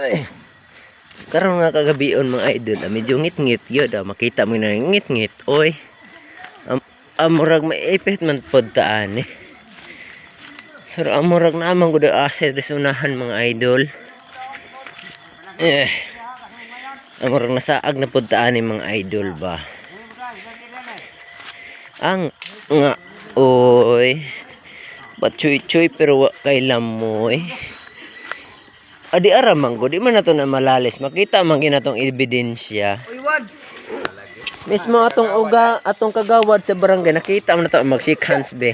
Ay. Karon nga kagabion, mga idol, medyo ngit-ngit yun. Makita mo na ngit-ngit. Oy. Amurag maipit man pod taan eh. Pero amurag naman gud asa sa unahan, mga idol. Eh. Amurag nasaag na pod taan ni, mga idol ba. Ang nga oy. Bachuy-chuy pero wa kay lamoy. Adi ara man gud, di man nato na malalis. Makita man gyud natong ebidensya. Mismo atong uga, atong kagawad sa barangay, nakita man nato mag shake hands be.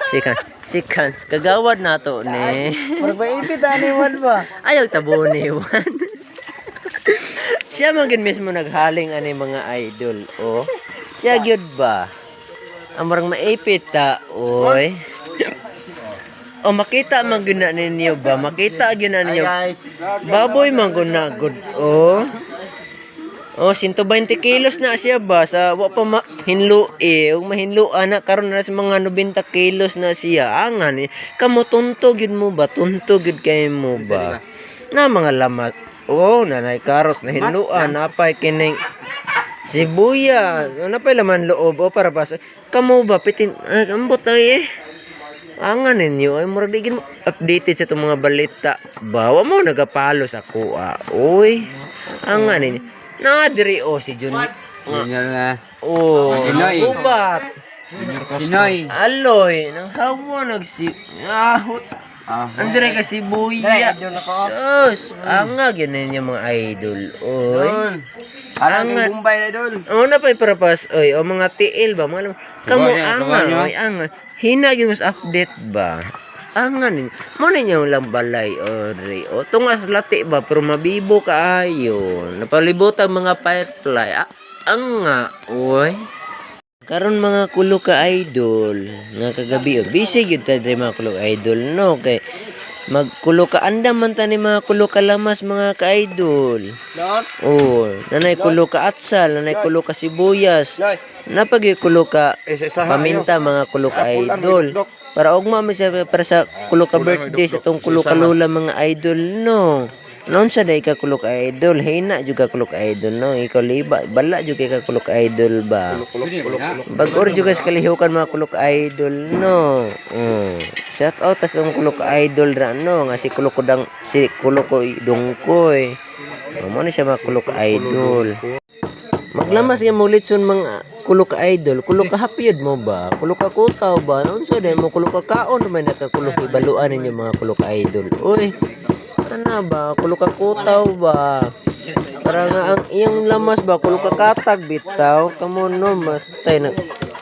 Shake hands. Shake hands. Kagawad nato ni. Murag maipit ani, Wan ba? Ayaw tabo ni Juan. Siya man gyud mismo naghaling ani, mga idol. Oh. Siya gyud ba? Amurang maipit ta, oy. O makita man gyud na ninyo ba? Makita gyud na ninyo. Guys. Baboy man gud na gud oh. Oh, 120 kilos na siya ba sa wa pa mahinlo eh. Ug mahinlo ana karon na sa mga 90 kilos na siya. Angan eh. Kamo tunto gyud mo ba? Tunto gyud kay mo ba? Na mga lamat. Oh, nanay karos na hinluan napay kining sibuyas. Napay laman loob o para pa kamo ba pitin ambot ay eh. Angan ninyo ay murag di gid mo updated sa itong mga balita ba. Wa mo nagapalo sa kuha. Uy. Angan ninyo. Na diri o si Jun. Junior na. Oh, Sinoy. Ubat. Sinoy. Aloy, nang hawa nagsi ahot. Andre ka sibuya. Sus, anga gyud ninyo, mga idol. Oy. Alang Angat. kay Bombay na idol. O na pa'y parapas, oy, o mga tiil ba, mga kamo Tugaw niya, anga, tugaw niya. oy, anga. Hina gyud mas update ba? Anga ninyo. Mo ninyo lang balay, ore. O tungas lati ba, pero mabibo kaayo. Napalibutan mga firefly. Ah, anga, oy. Karon mga kulo ka idol, nga kagabi oh, busy gyud ta diri, mga kulo ka idol, no, kay magkulo ka andam man ta ni mga kulo ka lamas, mga ka-idol. Lord. Oh, nanay kulo ka atsal, nanay kulo ka sibuyas. Loy. Napagi kulo ka Eh, sa paminta, mga kulo ka idol. Para ugma man siya para sa kulo ka birthday sa tong kulo ka lola, mga idol, no. Noon sa day ka kulo ka idol, hina jud ka kulo ka idol, no. Ikaw liba, bala jud kay ka kulo ka idol ba. Bag-or jud ka sa kalihukan, mga kulo ka idol, no. Shout out tas tong kulo ka idol ra no nga si kulo ko dang si kulo ko dungkoy. Oh, mo ni siya, mga kulo ka idol. Maglamas nga mo litson, mga kulo ka idol, kulo ka hapyod mo ba? Kulo ka kutaw ba? Noon sa day mo kulo ka kaon man nakakulo hibaluan ninyo, mga kulo ka idol. Uy. Ana ba? Kulo ka kutaw ba? Para nga ang iyong lamas ba kulo ka katag bitaw kamo no matay na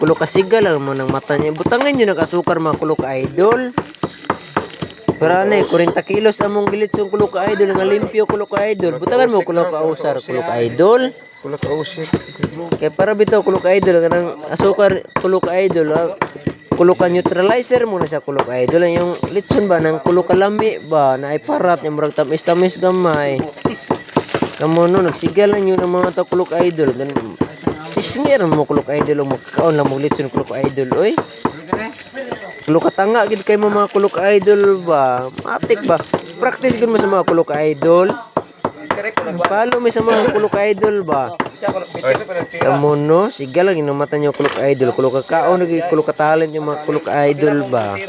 kulo ka siga lang mo ng mata niya. Butangan niyo nag-asukar, mga kulo ka idol. Pero ano eh, 40 kilos among gilitsong, kulo ka idol, nga limpyo, kulo ka idol. Butangan mo kulo ka usar, kulo ka idol. Kula ka usik. Kaya para bitaw, kulo ka idol, kanang asukar, kulo ka idol, kulo ka neutralizer mo na siya, kulo ka idol. Yung litson ba nang kulo ka lami ba na ay parat yung murag tamis-tamis gamay. Kamo no nagsigal lang yun ang mga tao, kulo ka idol. Gan tisngir mo, kulo ka idol, mo kaon lang mo litson, kulo ka idol oy. Kulo ka tanga gid kay mo, mga kulo ka idol ba. Matik ba? Practice gud mo sa mga kulo ka idol. Follow mi sa mga kulo ka idol ba. Kamo no, siga lang inumatan nyo, kulo ka idol, kulo ka kaon, nagi kulo ka talent yung mga kulo ka idol ba.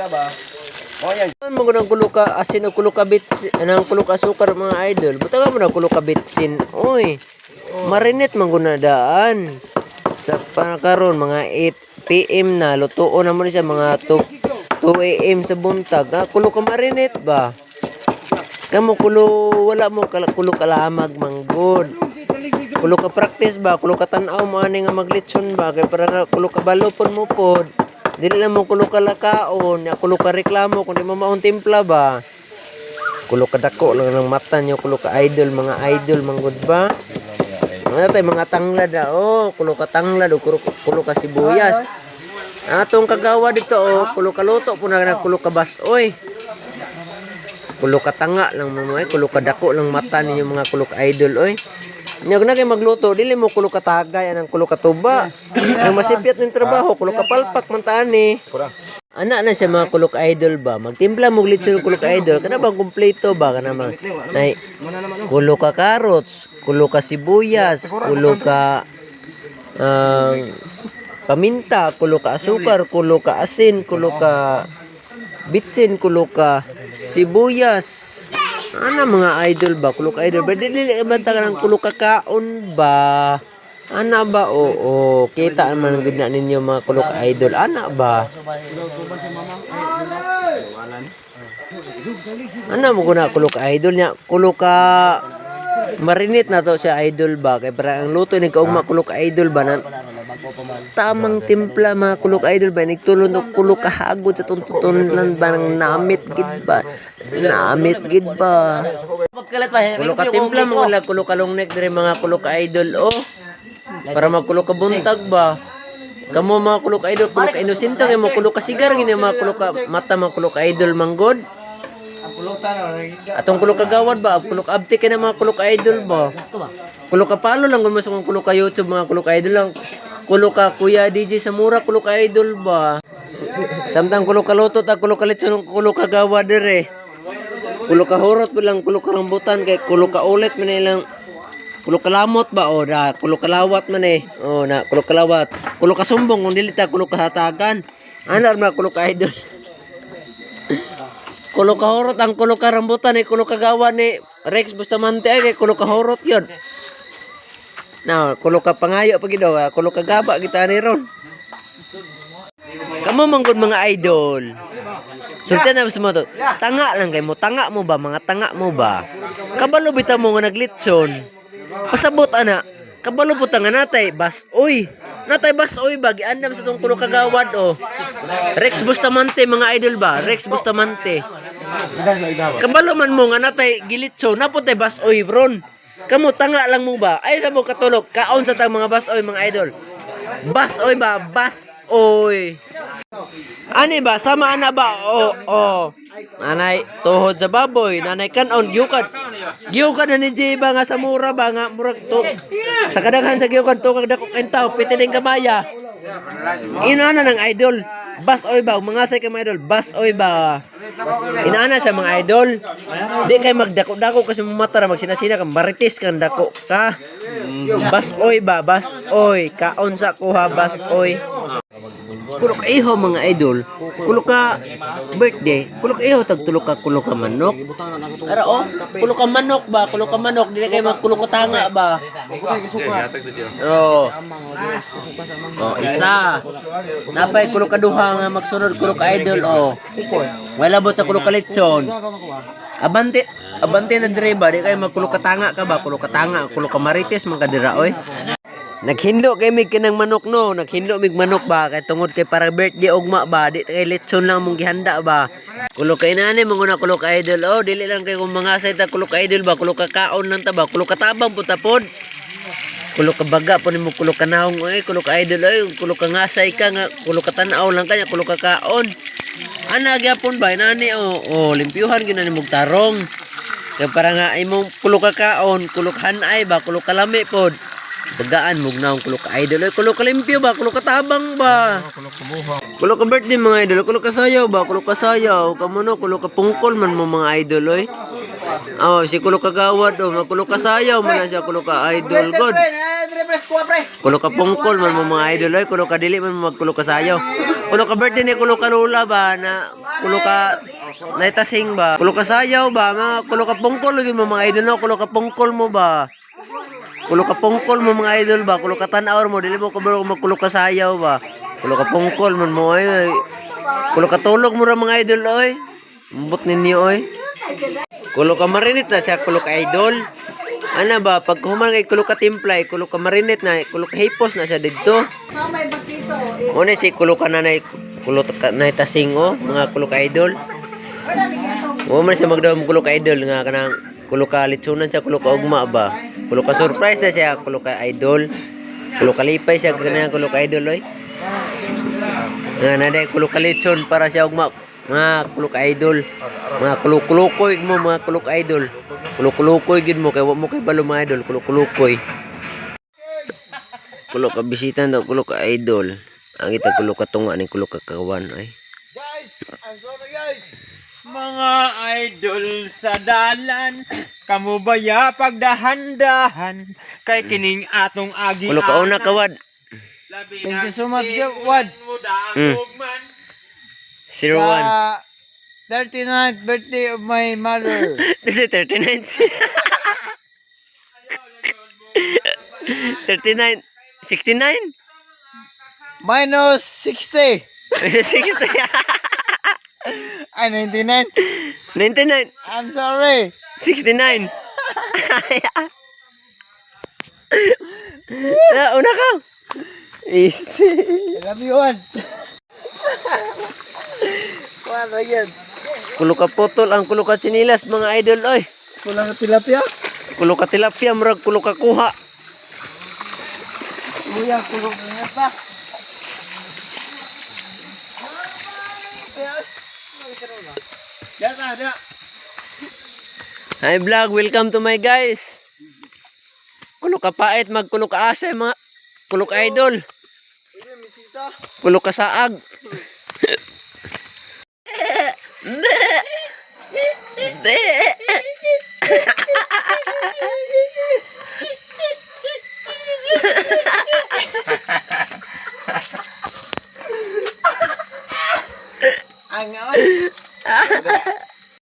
Ano mo ng kulo ka asin o kulo ka bitsin, anang kulo ka asukar, mga idol. Buta mo na kulo ka bitsin. Oy. Marinate man gud na daan. Sa pangkaron mga 8 PM na lutuon na mo ni siya mga 2 AM sa buntag. Ah, kulo ka marinate ba? Kamo kulo wala mo kulo kalamag manggod. Kulo ka practice ba, kulo ka tan-aw mo ani nga maglitson ba kay para nga kulo ka balopon mo pod. Dili lang mo kulo ka lakaon, ya kulo ka reklamo kung di mo maong timpla ba. Kulo ka dako lang ng mata niyo, kulo ka idol, mga idol manggod ba. Mga tay mga tanglad ah, oh, kulo ka tanglad o kulo ka sibuyas. Atong kagawa dito oh, kulo ka luto po na kulo ka bas oy. Kulo ka tanga lang mo ay, kulo ka dako lang mata ninyo, mga kulo ka idol oy. Nyag na kay magluto, dili mo kulo ka tagay anang kulo ka tuba. Ang masipyat ning trabaho, kulo ka palpak man taani. Ana na siya, mga kulok idol ba. Magtimpla mo og litson, kulok idol. Kana bang kumpleto ba kana mga nay kulo ka carrots, kulo ka sibuyas, kulo ka paminta, kulo ka asukar, kulo ka asin, kulo ka bitsin, kulo ka sibuyas. Ana mga idol ba, kulo ka idol ba? Dili banta ka ng kulo ka kaon ba? Ana ba? Oo, kita man gud na ninyo, mga kulo ka idol. Ana ba? Ana mo guna kulo ka idol niya, kulo ka marinate na to siya, idol ba, kay para ang luto ni kaugma, kulo ka idol ba, na tamang timpla, mga kulo ka idol ba, nagtulon og kulo ka hagod sa tuntutunan ba ng namit gid ba, namit gid ba. Kulo ka timpla mo lang, kulo ka long neck dire, mga kulo ka idol, oh, para magkulo ka buntag ba. Kamo, mga kulo ka idol, kulo ka inosente kay mo, kulo ka sigar gini, mga kulo ka mata, mga kulo ka idol manggod. Atong kulo ka gawad ba, kulo ka abti kay na, mga kulo ka idol ba. Kulo ka palo lang kung mas kung kulo ka YouTube, mga kulo ka idol lang. Kulo ka Kuya DJ Samura, kulo ka idol ba. Samtang kulo ka luto ta kulo ka litson, kulo ka gawa dire. Kulo ka hurot mo lang, kulo ka rambutan kay kulo ka ulit man ilang kulo ka lamot ba o na kulo ka lawat man eh. O na kulo ka lawat. Kulo ka sumbong kung dili ta kulo ka hatagan. Ana ra mga kulo ka idol. Kulo ka horot ang kulo ka rambutan eh, kulo ka gawa ni Rex Bustamante ay kay kulo ka horot yun. Na, kulo ka pangayo pag daw, ah, kulo ka gaba kita ni ron. Kamo manggod, mga idol. Sulti na mo to. Tanga lang kay mo, tanga mo ba, mga tanga mo ba? Kabalo bitaw mo nga naglitson. Pasabot ana. Kabalo po nga natay bas oy. Natay bas oy ba giandam sa tong kulo kagawad oh. Rex Bustamante, mga idol ba? Rex Bustamante. Kabalo man mo nga natay gilitso, naputay bas oy bron. Kamo tanga lang mo ba? Ay sa mo katulog, kaon sa tang mga bas oy, mga idol. Bas oy ba? Bas oy. Ani ba? Sama ana ba? Oo. Oh. Nanay, tuhod sa baboy. Nanay kanon, giyukad. Giyukad na ni Jay ba nga sa mura ba nga murag to. Sa kadaghan sa giyukad tukag dako kay tao, piti ning kamaya. Inaana ng idol. Bas oy ba? Mga say kay mga idol, bas oy ba? Inaana sa mga idol. Di kay magdako-dako kasi mata ra magsinasina ka, marites kang dako ka. Bas oy ba? Bas oy, kaon sa kuha bas oy. Kulo ka iho, mga idol. Kulo ka birthday. Kulo ka iho tag tulo ka kulo ka manok. Ara oh, kulo ka manok ba? Kulo ka manok dili kay magkulo ka tanga ba? Oh. Oh, isa. Napay kulo ka duha nga magsunod, kulo ka idol oh. Wala bot sa kulo ka litson. Abante, abante na dire ba, di kay magkulo ka tanga ka ba? Kulo ka tanga, kulo ka marites man ka dira oy. Naghinlo kay mig kanang manok no, naghinlo mig manok ba kay tungod kay para birthday ugma ba, di kay litson lang mong gihanda ba. Kulo kay nani manguna kulo ka idol oh, dili lang kay kung mga say ta kulo ka idol ba, kulo ka kaon lang ta ba, kulo ka tabang po tapod. Kulo ka baga po nimo, kulo ka naong oy, kulo ka idol oy, kulo ka ngasay ka nga, kulo ka tan-aw lang kanya, kulo ka kaon. Ana gyapon ba nani oh, oh limpyuhan gyud na nimog tarong. Kay para nga imong kulo ka kaon, kulo ka hanay ba, kulo ka lami pod. Bagaan mog naong, kulo ka idol oy, kulo ka limpyo ba, kulo ka tabang ba. Kulo ka birthday, mga idol, kulo ka sayaw ba, kulo ka sayaw, kamo no, kulo ka pungkol man mo, mga idol oy. Oh, si kulo ka gawad oh, makulo ka sayaw man na siya, kulo ka idol god. Kulo ka pungkol man mo, mga idol oy, kulo ka dili man mo magkulo ka sayaw. Kulo ka birthday ni kulo ka lula ba na kulo ka naitasing ba? Kulo ka sayaw ba? Mga kulo ka pungkol gyud mo, mga idol no, kulo ka pungkol mo ba? Kulo ka pungkol mo, mga idol ba? Kulo ka tan-awr mo, dili mo kabalo magkulo ka sayaw ba? Kulo ka pungkol man mo ay. Kulo ka tulog mo ra, mga idol oy. Ambot ninyo oy. Kulo ka marinate na siya, kulo ka idol. Ana ba, pag human kay kulo ka timpla, eh, kulo ka marinate na, kulo ka hipos na siya didto. Una si kulo ka nanay, kulo ka nay tasing oh, mga kulo ka idol. Wa man siya magdaw kulo ka idol nga kanang kulo ka litsunan siya, kulo ka ugma ba. Kulo ka surprise na siya, kulo ka idol. Kulo ka lipay siya kanang kulo ka idol oy. Nga naday kulo ka litson para siya ugma, mga kulo ka idol. Mga kulo-kulokoy mo, mga kulo ka idol. Kulo-kulokoy gid mo kay wa mo kay balo, mga idol, kulo-kulokoy. Kulo ka bisita daw kulo ka idol. Ang kita kulo ka tunga ni kulo ka kawan ay. I'm sorry, guys. Mga idol sa dalan, kamo baya pagdahan-dahan kay kining atong agi. Kulo ka una kawad. Thank you so much, Wad. 01. 39th birthday of my mother. This is 39. 39. 69? Minus 60. 60. Ay, 99. 99. I'm sorry. 69. Ah, una ka. Este. I love you, Juan. Juan, again. Kulo ka putol ang kulo ka chinilas, mga idol, oy. Kulang na tilapia. Kulo ka tilapia, murag kulo ka kuha. Kuya, kulong na pa. Data, da. Hi vlog, welcome to my guys. Kulo ka pait, magkulo ka asa, mga kulo ka idol. Kulo ka saag. Ang oy.